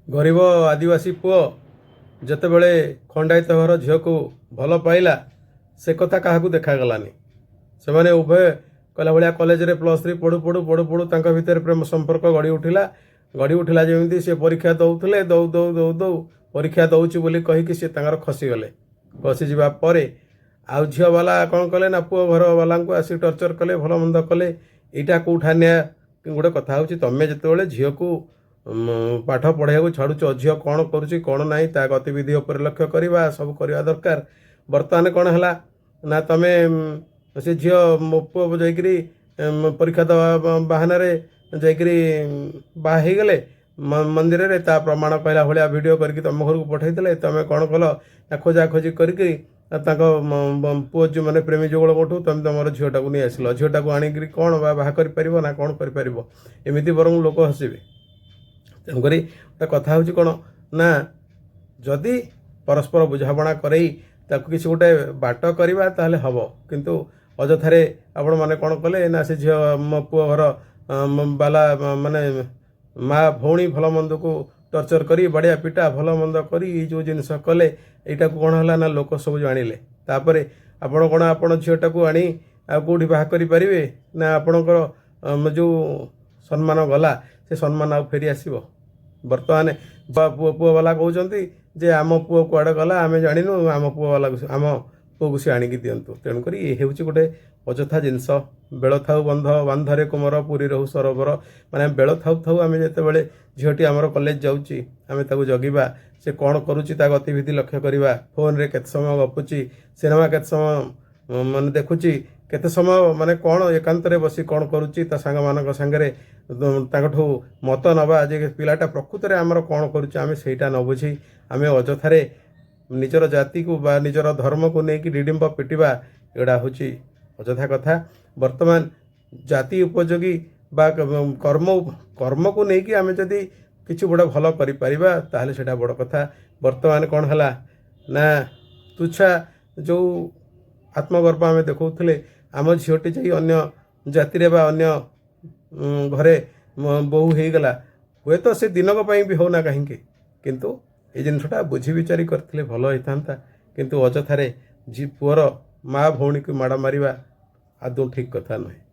ଗରିବ ଆଦିବାସୀ ପୁଅ ଯେତେବେଳେ ଖଣ୍ଡାୟତ ଘର ଝିଅକୁ ଭଲ ପାଇଲା, ସେ କଥା କାହାକୁ ଦେଖାଗଲାନି। ସେମାନେ ଉଭୟ କହିଲା ଭଳିଆ କଲେଜରେ +3 ପଢ଼ୁ ପଢ଼ୁ ପଢ଼ୁ ପଢ଼ୁ ତାଙ୍କ ଭିତରେ ପ୍ରେମ ସମ୍ପର୍କ ଗଢ଼ି ଉଠିଲା। ଗଢ଼ି ଉଠିଲା ଯେମିତି, ସେ ପରୀକ୍ଷା ଦେଉଥିଲେ, ଦଉ ଦଉ ଦଉ ଦଉ ପରୀକ୍ଷା ଦେଉଛି ବୋଲି କହିକି ସେ ତାଙ୍କର ଖସିଗଲେ। ଖସିଯିବା ପରେ ଆଉ ଝିଅବାଲା କ'ଣ କଲେ ନା ପୁଅ ଘରବାଲାଙ୍କୁ ଆସି ଟର୍ଚର କଲେ, ଭଲ ମନ୍ଦ କଲେ। ଏଇଟା କେଉଁଠା ନ୍ୟାୟ? ଗୋଟେ କଥା ହେଉଛି, ତମେ ଯେତେବେଳେ ଝିଅକୁ ପାଠ ପଢ଼ାଇବାକୁ ଛାଡ଼ୁଛ, ଝିଅ କ'ଣ କରୁଛି କ'ଣ ନାହିଁ ତା ଗତିବିଧି ଉପରେ ଲକ୍ଷ୍ୟ କରିବା, ସବୁ କରିବା ଦରକାର। ବର୍ତ୍ତମାନ କ'ଣ ହେଲା ନା ତମେ ସେ ଝିଅ ମୋ ପୁଅ ଯାଇକରି ପରୀକ୍ଷା ଦେବା ବାହାନାରେ ଯାଇକରି ବାହା ହେଇଗଲେ ମନ୍ଦିରରେ। ତା ପ୍ରମାଣ କହିଲା ଭଳିଆ ଭିଡ଼ିଓ କରିକି ତମ ଘରକୁ ପଠାଇଦେଲେ। ତମେ କ'ଣ କଲ ନା ଖୋଜାଖୋଜି କରିକି ତାଙ୍କ ପୁଅ ଯେଉଁମାନେ ପ୍ରେମୀ ଯୁଗଳଙ୍କଠୁ ତମେ ତମର ଝିଅଟାକୁ ନେଇ ଆସିଲ। ଝିଅଟାକୁ ଆଣିକିରି କ'ଣ ବା ବାହା କରିପାରିବ ନା କ'ଣ କରିପାରିବ? ଏମିତି ବରଂ ଲୋକ ହସିବେ। ତେଣୁକରି ଗୋଟେ କଥା ହେଉଛି କ'ଣ ନା ଯଦି ପରସ୍ପର ବୁଝାମଣା କରେଇ ତାକୁ କିଛି ଗୋଟେ ବାଟ କରିବା, ତାହେଲେ ହେବ। କିନ୍ତୁ ଅଯଥାରେ ଆପଣମାନେ କ'ଣ କଲେ ନା ସେ ଝିଅ ମୋ ପୁଅ ଘର ବାଲା ମାନେ ମା ଭଉଣୀ ଭଲ ମନ୍ଦକୁ ଟର୍ଚର କରି, ବାଡ଼ିଆ ପିଟା ଭଲ ମନ୍ଦ କରି ଏଇ ଯେଉଁ ଜିନିଷ କଲେ, ଏଇଟାକୁ କ'ଣ ହେଲା ନା ଲୋକ ସବୁ ଜାଣିଲେ। ତାପରେ ଆପଣ କ'ଣ ଆପଣ ଝିଅଟାକୁ ଆଣି ଆଉ କେଉଁଠି ବାହା କରିପାରିବେ? ନା ଆପଣଙ୍କର ଯେଉଁ ସମ୍ମାନ ଗଲା, ସେ ସମ୍ମାନ ଆଉ ଫେରି ଆସିବ? ବର୍ତ୍ତମାନ ପୁଅବାଲା କହୁଛନ୍ତି ଯେ ଆମ ପୁଅ କୁଆଡ଼େ ଗଲା ଆମେ ଜାଣିନୁ, ଆମ ପୁଅବାଲାକୁ ଆମ ପୁଅକୁ ସେ ଆଣିକି ଦିଅନ୍ତୁ। ତେଣୁକରି ଏ ହେଉଛି ଗୋଟେ ଅଯଥା ଜିନିଷ। ବେଳ ଥାଉ ବନ୍ଧ ବାନ୍ଧରେ କୁମର, ପୁରୀ ରହୁ ସରୋବର। ମାନେ ବେଳ ଥାଉ ଥାଉ ଆମେ ଯେତେବେଳେ ଝିଅଟି ଆମର କଲେଜ ଯାଉଛି, ଆମେ ତାକୁ ଜଗିବା, ସେ କ'ଣ କରୁଛି ତା ଗତିବିଧି ଲକ୍ଷ୍ୟ କରିବା, ଫୋନରେ କେତେ ସମୟ ଗପୁଛି, ସିନେମା କେତେ ସମୟ ମାନେ ଦେଖୁଛି, କେତେ ସମୟ ମାନେ କ'ଣ ଏକାନ୍ତରେ ବସି କ'ଣ କରୁଛି ତା ସାଙ୍ଗମାନଙ୍କ ସାଙ୍ଗରେ, ତାଙ୍କଠୁ ମତ ନେବା ଯେ ପିଲାଟା ପ୍ରକୃତରେ ଆମର କ'ଣ କରୁଛି। ଆମେ ସେଇଟା ନ ବୁଝି ଆମେ ଅଯଥାରେ ନିଜର ଜାତିକୁ ବା ନିଜର ଧର୍ମକୁ ନେଇକି ଡିଡିମ୍ବ ପିଟିବା, ଏଗୁଡ଼ା ହେଉଛି ଅଯଥା କଥା। ବର୍ତ୍ତମାନ ଜାତି ଉପଯୋଗୀ ବା କର୍ମକୁ ନେଇକି ଆମେ ଯଦି କିଛି ଗୋଟେ ଭଲ କରିପାରିବା, ତାହେଲେ ସେଇଟା ବଡ଼ କଥା। ବର୍ତ୍ତମାନ କ'ଣ ହେଲା ନା ତୁଚ୍ଛା ଯେଉଁ ଆତ୍ମଗର୍ବ ଆମେ ଦେଖାଉଥିଲେ, ଆମ ଝିଅଟି ଯାଇ ଅନ୍ୟ ଜାତିରେ ବା ଅନ୍ୟ ଘରେ ବୋହୂ ହେଇଗଲା, ହୁଏତ ସେ ଦିନକ ପାଇଁ ବି ହଉନା କାହିଁକି, କିନ୍ତୁ ଏ ଜିନିଷଟା ବୁଝି ବିଚାରି କରିଥିଲେ ଭଲ ହେଇଥାନ୍ତା। କିନ୍ତୁ ଅଯଥାରେ ପୁଅର ମା ଭଉଣୀକୁ ମାଡ଼ ମାରିବା ଆଦୌ ଠିକ୍ କଥା ନୁହେଁ।